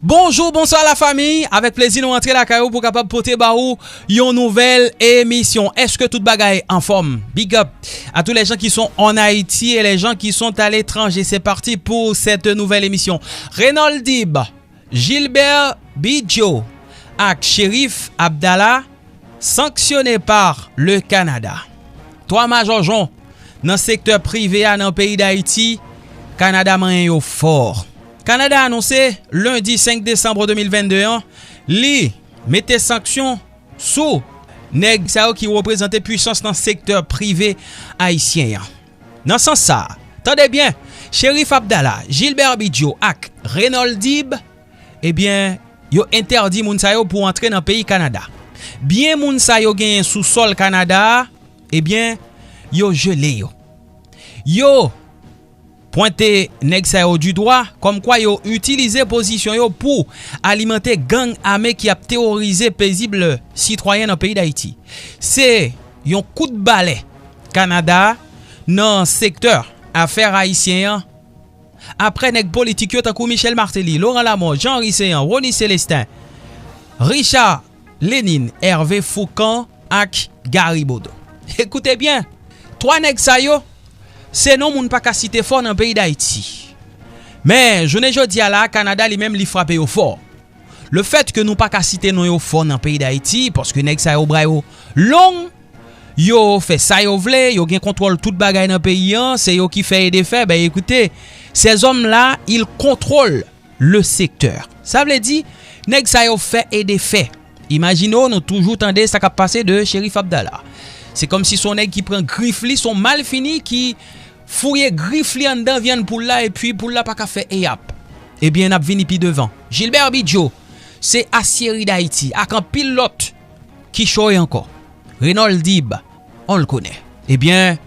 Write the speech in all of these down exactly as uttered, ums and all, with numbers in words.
Bonjou, bonswa la famiy. Avèk plezi nou rantre lakay ou pou kapab pote ba ou yon nouvèl emisyon. Èske tout bagay anfòm? Big up à tous les gens qui sont en Haïti et les gens qui sont à l'étranger. C'est parti pour cette nouvelle émission. Reynold Dib, Gilbert Bidjo ak Cherif Abdallah sanksyone pa le Kanada. Twa majòjon nan sektè prive a nan peyi Dayiti, Kanada manyen yo fò. Kanada anonse lendi senk desanm de mil vennde an, li mete sanksyon sou nèg sa yo ki reprezante pwisans nan sektè prive ayisyen an. Nan sans sa a, tande byen, Cherif Abdallah, Gilbert Bidjo ak Reynold Dib, ebyen, yo entèdi moun sa yo pou antre nan peyi Kanada. Byen moun sa yo genyen sou sòl Kanada a, ebyen, yo jele yo. Yo pwente nèg sa yo du doigt, kòmkwa yo itilize pozisyon yo pou alimante gang ame ki ap teworize pezib sitwayen nan peyi Dayiti. Se yon kout balè Kanada nan sektè afè ayisyen an, apre nèg politik yo tankou Michel Martelly, Laurent Lamothe, Jean Henry Céant, Rony Célestin, Richard Lénine, Hervé Fourcand ak Gary Bodeau. Ekoute byen, twa nèg sa yo, se non moun pa ka site fò nan peyi Dayiti. Men, jounen jodi a la, Kanada li menm li frape yo fò. Le fèt ke nou pa ka site non yo fò nan peyi Dayiti, paske nèg sa yo bra yo long, yo fè sa yo vle, yo gen kontwòl tout bagay nan peyi an, se yo ki fè e defè, ben écoutez, ces hommes-là, ils contrôlent le secteur. Sa vle di, nèg sa yo fè e defè. Imajine w, nou toujou tande sa k ap pase de Cherif Abdallah. Se kòmsi se yon nèg ki pran grif li, se yon malfini ki fouye grif li anndan vyann poul la, epi poul la pa ka fè eyap. Ebyen, n ap vini pi devan. Gilbert Bidjo, se Asyeri Dayiti, ak anpil lòt ki cho ankò. Reynold Dib, on l konnen. Ebyen,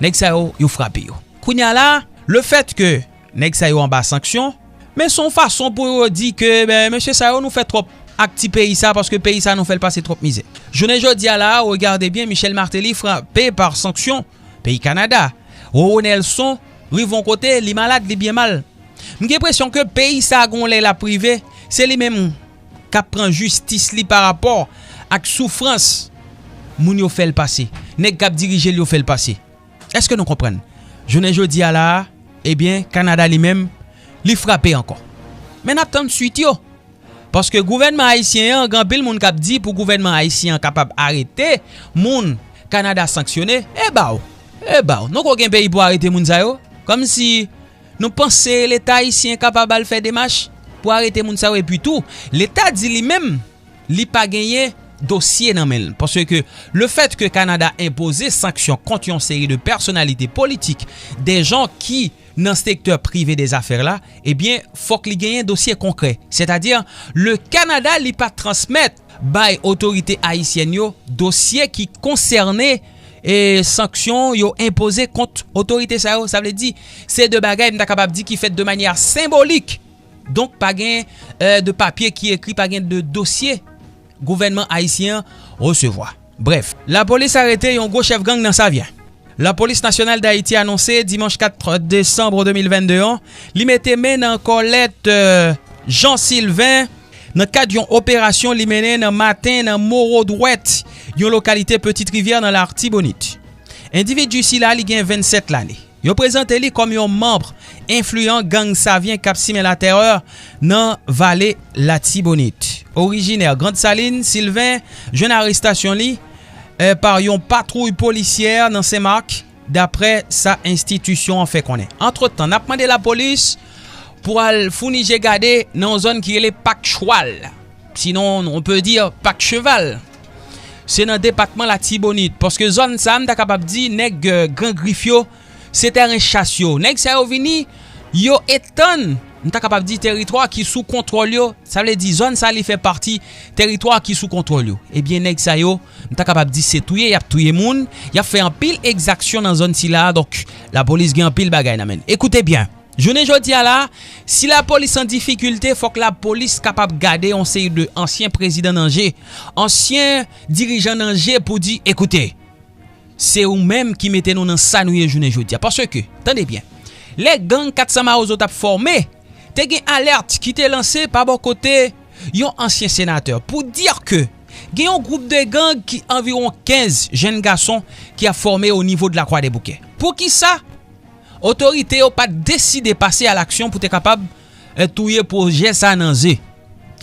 nèg sa yo, yo frape yo. Kounye a la, le fèt ke nèg sa yo anba sanksyon, men se yon fason pou yo di ke, ben, mesye sa yo, nou fè twòp ak ti peyi sa, paske peyi sa, nou fè l pase twòp mizè. Jounen jodi a la, regade byen, Michel Martelly frape pa sanksyon peyi Kanada. Roro Nelson rive yon kote, li malad, li byen mal. M gen enpresyon ke peyi sa gon lè l ap rive, se li menm k ap pran jistis li pa rapò ak soufrans moun yo fè l pase, nèg k ap dirije l yo fè l pase. Èske nou konprann? Jounen jodi a la a, ebyen, Kanada li menm, li frape ankò. Men n ap tann swit yo. Paske gouvènman ayisyen an, gen anpil moun k ap di pou gouvènman ayisyen an kapab arete moun Kanada sanksyone, e ba w, e ba w. Nou ko gen peyi pou arete moun sa yo? Kòmsi nou panse Leta ayisyen kapab al fè demach pou arete moun sa yo? Epi tou, Leta di li menm, li pa genyen dosye nan men l. Paske le fèt ke Kanada enpoze sanksyon kont yon seri de pèsonalite politik, de jan ki nan sektè prive de zafè la, ebyen, fòk li genyen dosye konkrè. Sètadi, le Kanada, li pa transmèt bay otorite ayisyèn yo dosye ki konsène e sanksyon yo enpoze kont otorite sa yo. Sa vle di, se de bagay, m ta kapab di, ki fèt de manyè senbolik. Donk, pa gen, e, de papye ki ekri, pa gen de dosye gouvènman ayisyen an resevwa. Brèf, lapolis arete yon gwo chèf gang nan Savyen. Lapolis Nasyonal Dayiti anonse dimanch kat desanm de mil vennde an, li mete men nan kòlèt, e, Jean Sylvain nan kad yon operasyon li mennen nan maten nan Mowo Dwèt, yon lokalite Petite Rivière nan Latibonit. Endividi sila, li gen vennsèt lane. Yo prezante li kòm yon manm enfliyan gang Savyen k ap simen latèrè nan vale Latibonit. Orijinè Grande Saline, Sylvain jwenn arestasyon li, e, pa yon patwouy polisyè nan Senmak, daprè sa enstitisyon an fè konnen. Antretan, n ap mande lapolis pou al founi je gade nan yon zòn ki rele Pak Chwal. Sinon, on peut dire Pak Cheval. Se nan depatman Latibonit. Paske zòn sa, m ta kapab di, nèg, e, Gran Grif yo, se tèren chas yo. Nèg sa yo vini, yo etann, m ta kapab di, teritwa ki sou kontwòl yo. Sa vle di, zòn sa, li fè pati teritwa ki sou kontwòl yo. Ebyen, nèg sa yo, m ta kapab di, se touye y ap touye moun, y ap fè anpil egzaksyon nan zòn sila a. Donk, lapolis gen anpil bagay nan men l. Ekoute byen. Jounen jodi a la, si lapolis an difikilte, fòk lapolis kapab gade yon seri de ansyen prezidan nan je, ansyen dirijan nan je pou di, ekoute, se ou menm ki mete nou nan sa nou ye jounen jodi a. Paske, tande byen, lè gang kat san Mawozo t ap fòme, Te gen alèt ki te lanse pa bò kote yon ansyen senatè pou di ke gen yon gwoup de gang ki anviwon kenz jenn gason ki ap fòme o nivo de Lakwadèboukè. Poukisa otorite yo pa t deside pase a laksyon pou te kapab eh, touye pwojè sa nan ze?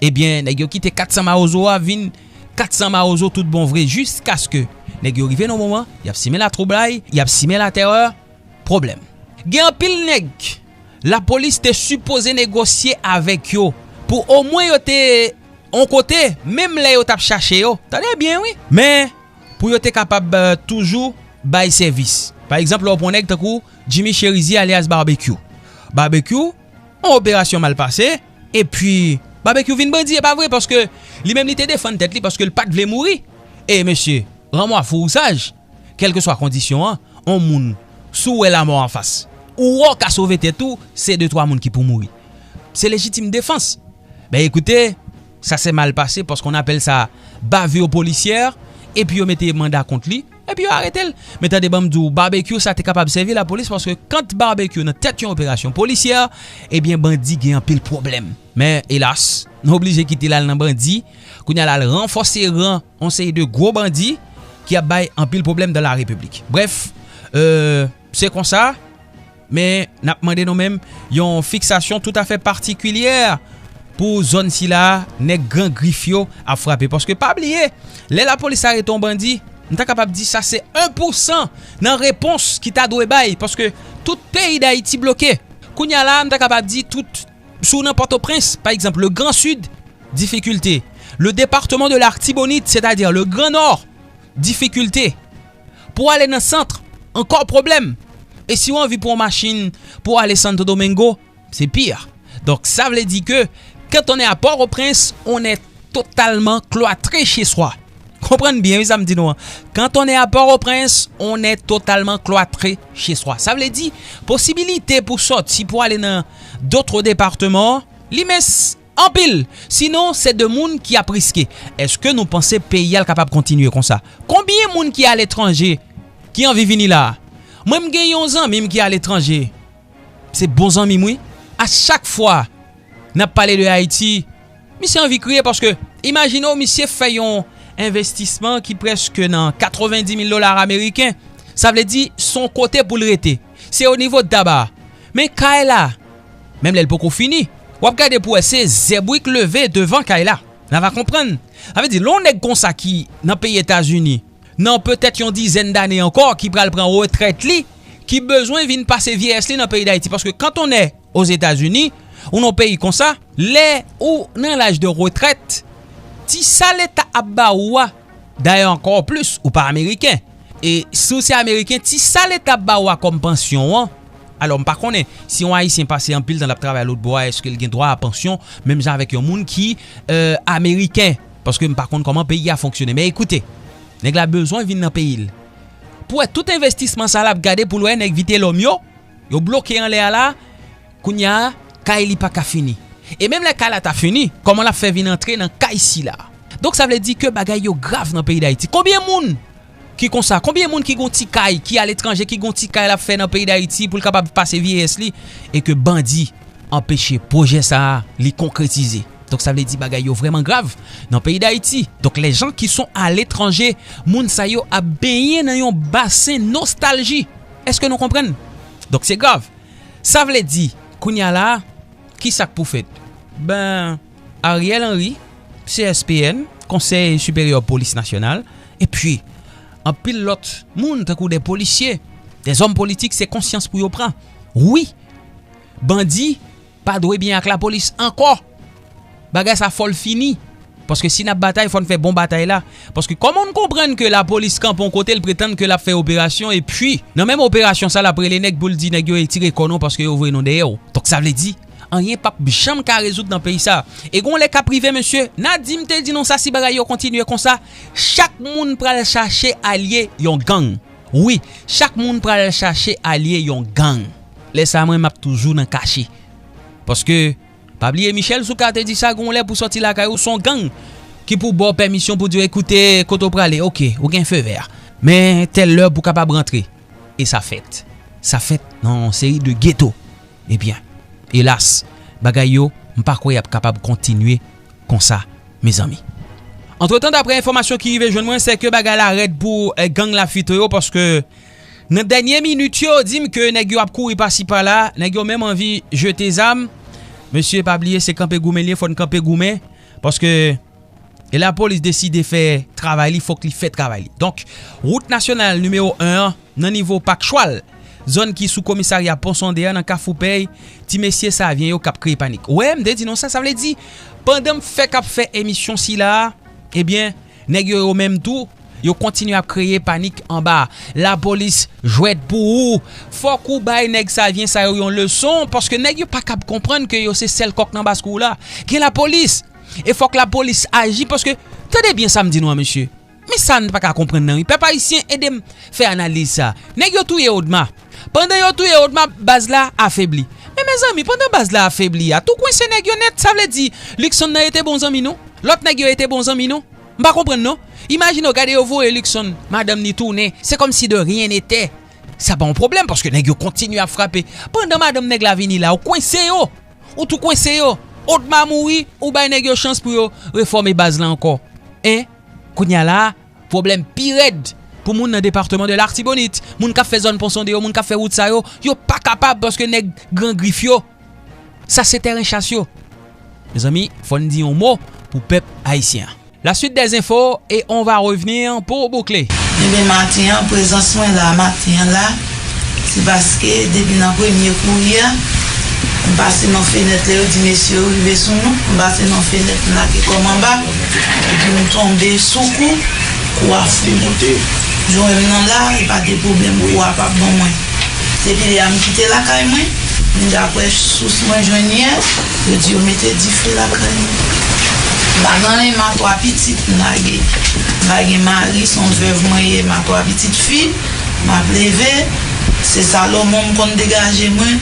Ebyen, nèg yo kite kat san mawozo a vin kat san mawozo tout bon vre, jiskaske nèg yo rive nan moman, y ap simen latwoublay, y ap simen latèrè, pwoblèm. Gen anpil nèg lapolis te sipoze negosye avèk yo pou omwen yo te on kote, menm lè yo t ap chache yo. Tande byen, wi. Men, pou yo te kapab eh, toujou bay sèvis. Pa egzanp, lè w pran nèg tankou Jimmy Chérizier alyas Barbecue. Barbecue, yon operasyon mal pase, epi Barbecue vin bandi, e pa vre, paske li menm li te defann tèt li, paske l pa t vle mouri. E mesye, ranmwa fou ou saj, kèlkeswa kondisyon an, on moun, si w wè lamò anfas, ou wè w ka sove tèt ou, se de twa moun ki pou mouri. Se lejitim defans. Ben ekoute, sa se mal pase, paske on apèl sa bavure policière, epi yo mete manda kont li, epi yo arete l. Men tande ban m di w, Barbecue sa te kapab sèvi lapolis, paske kant Barbecue nan tèt yon operasyon polisyè, ebyen bandi gen anpil pwoblèm. Men elas, nou oblije kite l al nan bandi, kounye a l al ranfòse ran on seri de gwo bandi ki ap bay anpil pwoblèm dan la repiblik. Brèf, euh, se konsa, men n ap mande nou menm yon fiksasyon toutafè patikilyè pou zòn sila, nèg Gran Grif yo ap frape. Paske pa bliye, lè lapolis arete yon bandi, m ta kapab di sa se en pou san nan repons ki ta dwe bay, paske tout peyi Dayiti bloke. Kounye a la, m ta kapab di tout, si w nan Pòtoprens, pa egzanp, le Grand Sud, difikilte. Le département de l'Artibonite, c'est-à-dire le Grand Nord, difikilte. Pou ale nan sant, ankò pwoblèm. E si w anvi pran yon machin pou ale Santo Domingo, se pi. Donk, sa vle di ke quand on est à Port-au-Prince, on est totalement cloîtré chez soi. Konprann byen, wi, sa m di nou an. Quand on est à Port-au-Prince, on est totalement cloîtré chez soi. Sa vle di, posibilite pou sòti pou ale nan d'autres départements, li mens anpil. Sinon, se de moun ki ap riske. Èske nou panse peyi a l kapab kontinye konsa? Konbyen moun ki aletranje ki anvi vini la a? Mwen, m gen yon zanmi m ki aletranje. Se bon zanmi m, wi. A chak fwa n ap pale de Ayiti, misye anvi kriye paske, imajine w, misye fè yon envestisman ki prèske nan katrevendi mil dola ameriken. Sa vle di, se yon kote pou l rete. Se o nivo de Taba. Men kay la, menm lè l poko fini, w ap gade pou wè se zèb wi k leve devan kay la. N a va konprann. Sa vle di, lè yon nèg konsa ki nan peyi Etazini, nan petèt yon dizèn dane ankò, ki pral pran retrèt li, ki bezwen vin pase vyeyès li nan peyi Dayiti. Paske quand on est aux États-Unis, ou nan peyi konsa, lè ou nan laj de retrèt, ti sa Leta ap ba ou a, dayè ankò plis, ou pa ameriken. E si w se ameriken, ti sa Leta ap ba ou a kòm pansyon an, alò, m pa konnen, si yon ayisyen pase anpil tan l ap travay lòt bò a, èske l gen dwa a pansyon, menm jan avèk yon moun ki, euh, ameriken? Paske m pa konn kòman peyi a fonksyone. Men ekoute, nèg la bezwen vin nan peyi l. Pou wè tout envestisman sa l ap gade pou l wè nèg Vitelòm yo, yo bloke anlè a la, kounye a, kay li pa ka fini. E menm lè kay la ta fini, kòman l ap fè vin antre nan kay sila? Donk sa vle di ke bagay yo grav nan peyi Dayiti. Konbyen moun ki konsa? Konbyen moun ki gon ti kay, ki aletranje, ki gon ti kay l ap fè nan peyi Dayiti pou l kapab pase vyeyès li, e ke bandi anpeche pwojè sa a li konkretize? Donk sa vle di bagay yo vrèman grav nan peyi Dayiti. Donk les gens qui sont à l'étranger, moun sa yo ap benyen nan yon basen nostalji. Èske nou konprann? Donk se grav. Sa vle di, kounye a la, ki sa k pou fèt? Ben, Ariel Henry, C S P N, Konsèy Siperyè Polis Nasyonal, epi anpil lòt moun tankou de polisye, de zòm politik, se konsyans pou yo pran. Wi, bandi pa dwe byen ak lapolis ankò. Bagay sa fò l fini. Paske si n ap batay, fò n fè bon batay la. Paske kòman n konprann ke lapolis kanpe yon kote, l pretann ke l ap fè operasyon, epi nan menm operasyon sa, l ap rele nèg pou l di nèg yo retire kò nou paske yo voye nou dèyè w. Donk sa vle di, anyen p ap janm ka rezoud nan peyi sa. E gon lè k ap rive, mesye, n a di m te di nou sa, si bagay yo kontinye konsa, chak moun pral chache alye yon gang. Wi, chak moun pral chache alye yon gang. Lè sa, mwen, m ap toujou nan kache. Paske, pa bliye, Michel Soukar te di sa, gon lè pou sòti lakay ou, se yon gang ki pou ba w pèmisyon pou di w, ekoute, kote w prale, oke, ou gen fe vè. Men tèl lè pou w kapab rantre. E sa fèt. Sa fèt nan yon seri de geto. Ebyen, elas, bagay yo, m pa kwè y ap kapab kontinye konsa, mezanmi. Antretan, daprè enfòmasyon ki rive jwenn mwen, se ke bagay la rèd pou, eh, gang Lafito yo, paske nan dènye minit yo, di m ke nèg yo ap kouri pasi pala, nèg yo menm anvi jete zam. Mesye, pa bliye, se kanpe goumen l ye, fò n kanpe goumen, paske e lapolis deside fè travay li, fòk li fè travay li. Donk, wout nasyonal nimewo en an, nan nivo Pak Chwal, zòn ki sou komisarya Pon Sonde a, nan Kafou Pèy, ti mesye Savyen yo k ap kreye panik. Wè, m te di nou sa, sa vle di, pandan m fèk ap fè emisyon sila a, ebyen, nèg yo, yo menm tou, yo kontinye ap kreye panik anba a. Lapolis jwèt pou ou. Fòk ou bay nèg Savyen sa yo yon leson, paske nèg yo pa kab konprann ke yo se sèl kòk nan baskou la. Gen lapolis. E fòk lapolis aji, paske, tande byen sa m di nou an, mesye. Men sa n pa ka konprann nan, wi. Pèp ayisyen, ede m fè analiz sa. Nèg yo touye Odma. Pandan yo touye Odma, baz la afebli. Men, mezanmi, pandan baz la afebli a, tou kwense nèg yo nèt, sa vle di, Luckson nan rete bon zanmi nou? Lòt nèg yo rete bon zanmi nou? M pa konprann, non. Imajine w, gade, yo voye Luckson, madanm ni tounen. Se kòmsi de rien n'était. Sa pa yon pwoblèm, paske nèg yo kontinye ap frape. Pandan madanm nèg la vini la, ou kwense yo. Ou tou kwense yo. Odma mouri, ou bay nèg yo chans pou yo refòme baz la ankò. En? Kounye a la a, pwoblèm pi rèd pou moun nan depatman de Latibonit. Moun k ap fè zòn Pon Sonde yo, moun k ap fè wout sa yo, yo pa kapab paske nèg Gran Grif yo. Sa se tèren chas yo. Mezanmi, fò n di yon mo pou pèp ayisyen an. La suite des infos et on va revenir pou boucle. Ebyen, maten an, prezans mwen la, maten an la, se paske depi nan premye kouri a, m pase nan fenèt, lè yo di mesye yo rive sou nou, m pase nan fenèt, m lage kò m anba, epi m tonbe sou kou, kou a fou. Jwenn m nan la, e pa de pwoblèm, kou a p ap ban mwen. Depi lè a m kite lakay mwen, men daprè sous mwen jwenn yè, yo di yo mete dife lakay mwen. M pa gen anyen, m a twa pitit m lage. M pa gen mari, se yon vèv mwen ye, m a twa pitit fi, m ap leve, se Salomon m konn degaje mwen,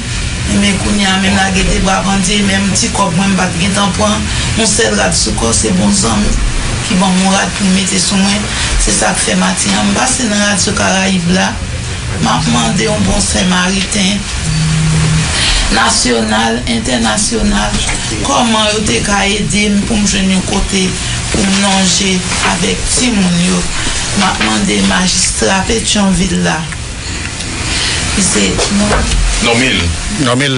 men kounye a menm lage de bra pandye, menm ti kòb mwen m pa t gentan pran, yon sèl rad sou kò, se bon zanmi ki ban m yon rad pou m mete sou mwen, se sa k fè maten an m pase nan Radyo Karayib la. M ap mande yon bon Samariten, nasyonal, entènasyonal, kòman yo te ka ede m pou m jwenn yon kote pou m lonje avèk timoun yo. M ap mande majistra Petyonvil la, ki se Nòmil. Nòmil.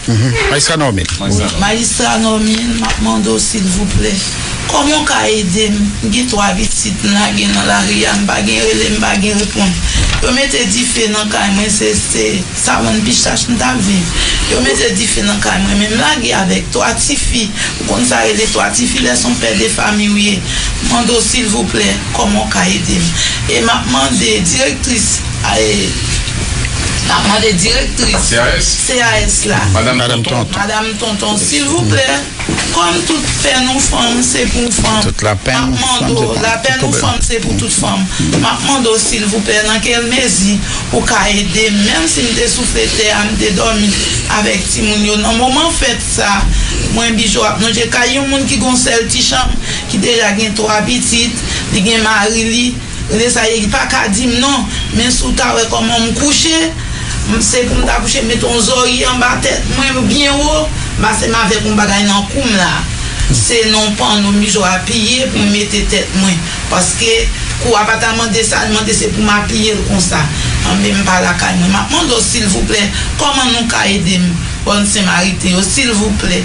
Mhm. Majistra Nòmil. Majistra Nòmil, m ap mande w silvouplè, kòman w ka ede m? M gen twa pitit m lage nan lari a, m pa gen rele, m pa gen reponn. Yo mete dife nan kay mwen, se, se savann pichach m t ap viv. Yo mete dife nan kay mwen, men m lage avèk twa tifi. Ou konn sa rele twa tifi, lè se yon pè de fami w ye. M mande w silvouplè, kòman w ka ede m? E m ap mande direktris, e, m ap mande direktris C A S. C A S la. Madanm Tonton. Madanm Tonton, silvouplè, kòm tout pèn ou fanm, se pou fanm. Tout lapenn ou fanm, se pou tout fanm. M ap mande w, lapenn ou fanm, se pou tout fanm. M ap mande w, silvouplè, nan kèl mezi ou ka ede m, menm si m te sou fletè a, m te dòmi avèk timoun yo. Nan moman fèt sa, mwen, Bijo ap lonje kay yon moun ki gon sèl ti chanm, ki deja gen twa pitit, li gen mari li, rele sa ye, li pa ka di m non, men si w ta wè kòman m kouche, m, se pou m ta kouche, mete yon zòrye anba tèt mwen byen wo, m pase m avèk yon bagay nan kou m la. Se nan panno Bijo apiye pou m mete tèt mwen. Paske kou a pa ta mande sa, li mande se pou m apiye l konsa. Anben, m pa lakay mwen. M ap mande w, silvouplè, kòman nou ka ede m? Bòn Samariten yo, silvouplè.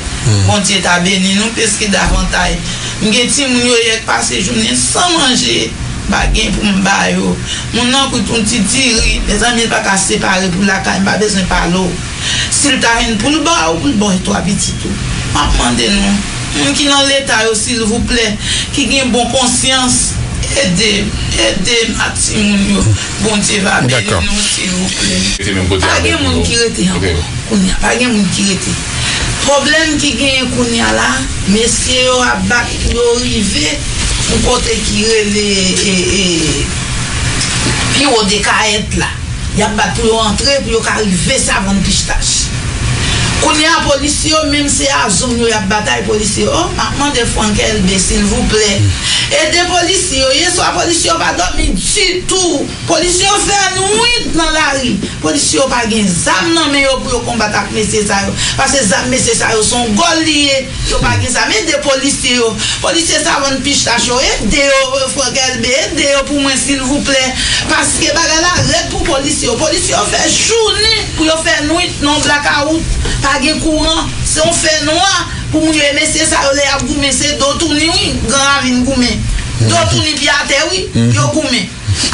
Bondye ta beni nou plis ki davantay. M gen timoun yo yè k pase jounen san manje, m pa gen pou m ba yo. Moun nan koute yon ti diri, mezanmi, l pa ka separe pou lakay, m pa bezwen pale w. Si l ta jwenn pou l ba w, pou l ba w twa pitit ou. M ap mande nou, moun ki nan leta yo, silvouplè, ki gen bon konsyans, ede m, ede m ak timoun yo. Bondye va beni nou, silvouplè. Pa gen moun ki rete ankò. Kounye a, pa gen moun ki rete. Pwoblèm ki genyen kounye a la, mesye yo ap bat pou yo rive yon kote ki rele, e, e, pi wo de Kayèt la. Y ap bat pou yo antre, pou yo ka rive Savann Pichtach. Kounye a, polisye yo, menm se a zoum yo y ap batay, polisye yo. Oh, m ap mande Franck Elbé, silvouplè, ede polisye yo. Yèswa, polisye yo pa dòmi ditou. Polisye yo fè nwit nan lari. Polisye yo pa gen zam nan men yo pou yo konbat ak mesye sa yo. Paske zam mesye sa yo se yon gòl li ye. Yo pa gen zam. Ede polisye yo. Polisye savann pistach yo, ede yo, Franck Elbé, ede yo pou mwen, silvouplè. Paske bagay la rèd pou polisye yo. Polisye yo fè jounen pou yo fè nwit nan blakawout. Pa gen kouran. Se yon fènwa pou moun yo. E mesye sa yo, lè y ap goumen, se do touni, wi. Gran Ravin goumen. Do touni pye atè, wi. Yo goumen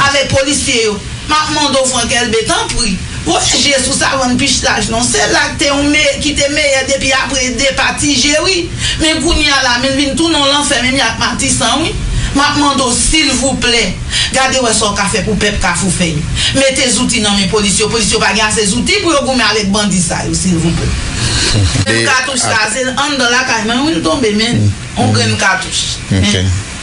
avèk polisye yo. M ap mande w, Franck Elbé, tanpri, voye je sou savann pistach non. Se la k te yon me-, ki te meyè depi apre depa Ti Jeri. Men kounye a la, men l vin tounen yon lanfè, menm jan ak Matisan, wi. M ap mande w, silvouplè, gade wè sa w ka fè pou pèp Kafou Fèy. Mete zouti nan men polis yo. Polis yo pa gen ase zouti pou yo goumen avèk bandi sa yo, silvouplè. Menm katouch la, se anndan lakay mwen, wi, l tonbe, men. On grenn katouch.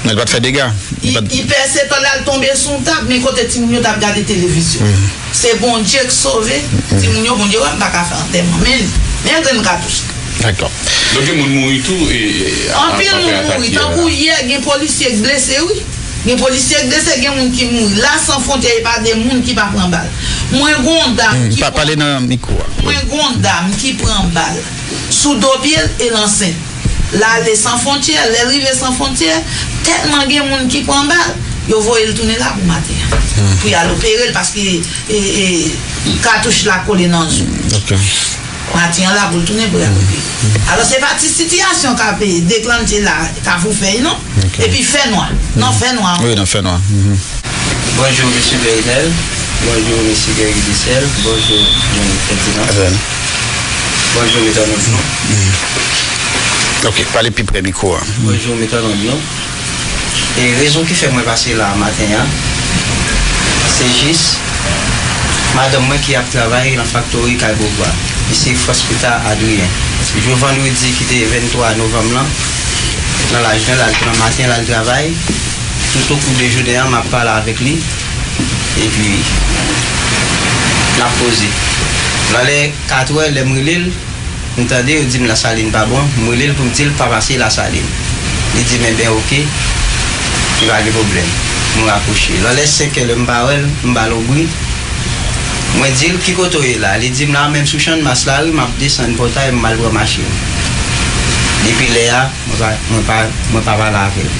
Men, li pa t fè dega. Li pa t- li pèse tòl la, l tonbe sou yon tab, men kote timoun yo t ap gade televizyon. Se Bondye k sove timoun yo, Bondye wè m pa ka fè antèman. Men, men yon grenn katouch. Dakò. Donk, gen moun mouri tou, e, e, a- Anpil moun mouri. Tankou yè, gen polisye k blese, wi. Gen polisye k blese, gen moun ki mouri. La San Fwontyè, e pa de moun ki pa pran bal. Mwen gon dam ki pran- pale nan mikwo a. Mwen gon dam ki pran bal sou do pye l e l ansent. L ale San Fwontyè, lè l rive San Fwontyè, tèlman gen moun ki pran bal, yo voye l tounen Labou maten an. Pou y al opere l, paske, e, e, katouch la kole nan zo. Maten an, Labou l tounen pou y al opere. Alò, se pa ti sitiyasyon k ap, e, deklannche la, Kafou Fèy, non? Epi fènwa. Nan fènwa. Wi, nan fènwa. Bonjou, mesye Bernel. Bonjou, mesye Guerrier Desel. Bonjou, Johnny Ferdinand. Bonjou, metònòm nou. Ok, pale pi pre mikwo a. Bonjou, metònòm nou. E rezon ki fè mwen pase la maten an, se jis madanm mwen ki ap travay nan faktori kay Bovwa. Li se Fransmita Adrien. Jou vandredi ki te venntwa novanm lan, nan lajounen, l al, nan maten, l al travay. Toutokou de jounen an, m ap pale avèk li. Epi, n ap koze. Nan lè katrè, lè m rele l, m tande yo di m Lasalin pa bon, m rele l pou m di l pa pase Lasalin. Li di m, enben, oke, li pa gen pwoblèm. M rakwoche. Nan lè senkè, lè m pa wè l, m ba l yon bri. Mwen di l, ki kote w ye la? Li di m, la menm sou Channmas la, wi, m ap desann Pòtay, m al pran machin. Depi lè a, mwen pa, mwen pa, mwen pa pale avè l.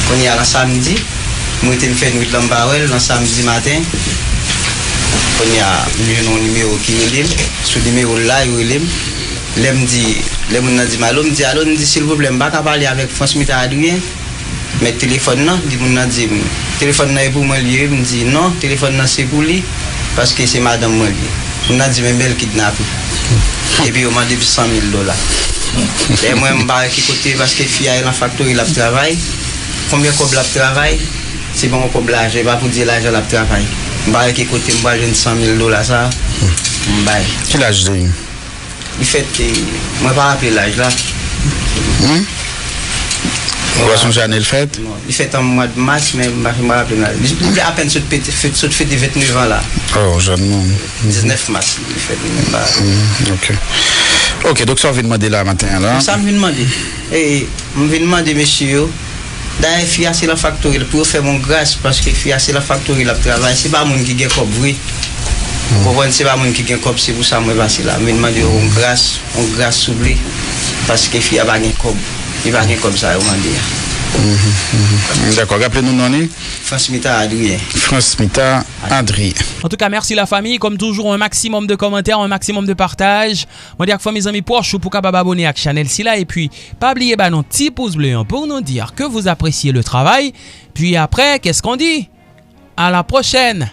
Kounye a, nan samdi, m rete m fè nwit lan, m pa wè l. Nan samdi maten, kounye a, m jwenn yon nimewo ki rele m. Sou nimewo l la, yo rele m. Lè m di, lè moun nan di m alo, m di alo, m di, silvouplè, m pa ka pale avèk Fransmita Adrien? Mèt telefòn nan, di moun nan di m, telefòn nan e pou mwen li ye? M di, non, telefòn nan se pou li, paske se madanm mwen li ye. Moun nan di m, enben, l kidnape. Epi yo mande m san mil dola. Lè mwen, m pa wè ki kote, paske fi a e nan faktori l ap travay. Konbyen kòb l ap travay? Se pa yon kòb lajan, e pa pou di lajan l ap travay. M pa wè ki kote m pral jwenn san mil dola sa a pou m bay. Ki laj li? Li fèt, e, mwen pa raple laj la. Ou pa sonje ane l fèt? Non, li fèt an mwa mas, men m pa, m pa raple l. Li, li apèn sot fete, fete, sot fete vennèf an la. Oh, jèn moun. Diznèf mas, li fèt, li menm pa. Ok. Ok, donk sa w vin mande la maten an la? Sa m vin mande. E, m vin mande mesye yo, dayè, fi a se nan faktori l, pou yo fè m yon gras, paske fi a se nan faktori l ap travay, se pa moun ki gen kòb vre. Ou konprann, se pa moun ki gen kòb, se pou sa mwen pase la. M vin mande yo yon gras, yon gras souple, paske fi a pa gen kòb. Li pa gen kòb sa yo mande a. Dakò, raple nou non li? Fransmita Adrien. Fransmita Adrien. En tout cas, merci la famille. Comme toujours, un maximum de commentaires, un maximum de partage. Mwen di ak fanmi, zanmi pwòch ou pou kapab abone ak chanèl sila. Epi, pa bliye ba nou ti pous ble an pou nou dire que vous appréciez le travail. Puis après, qu'est-ce qu'on dit? À la prochaine!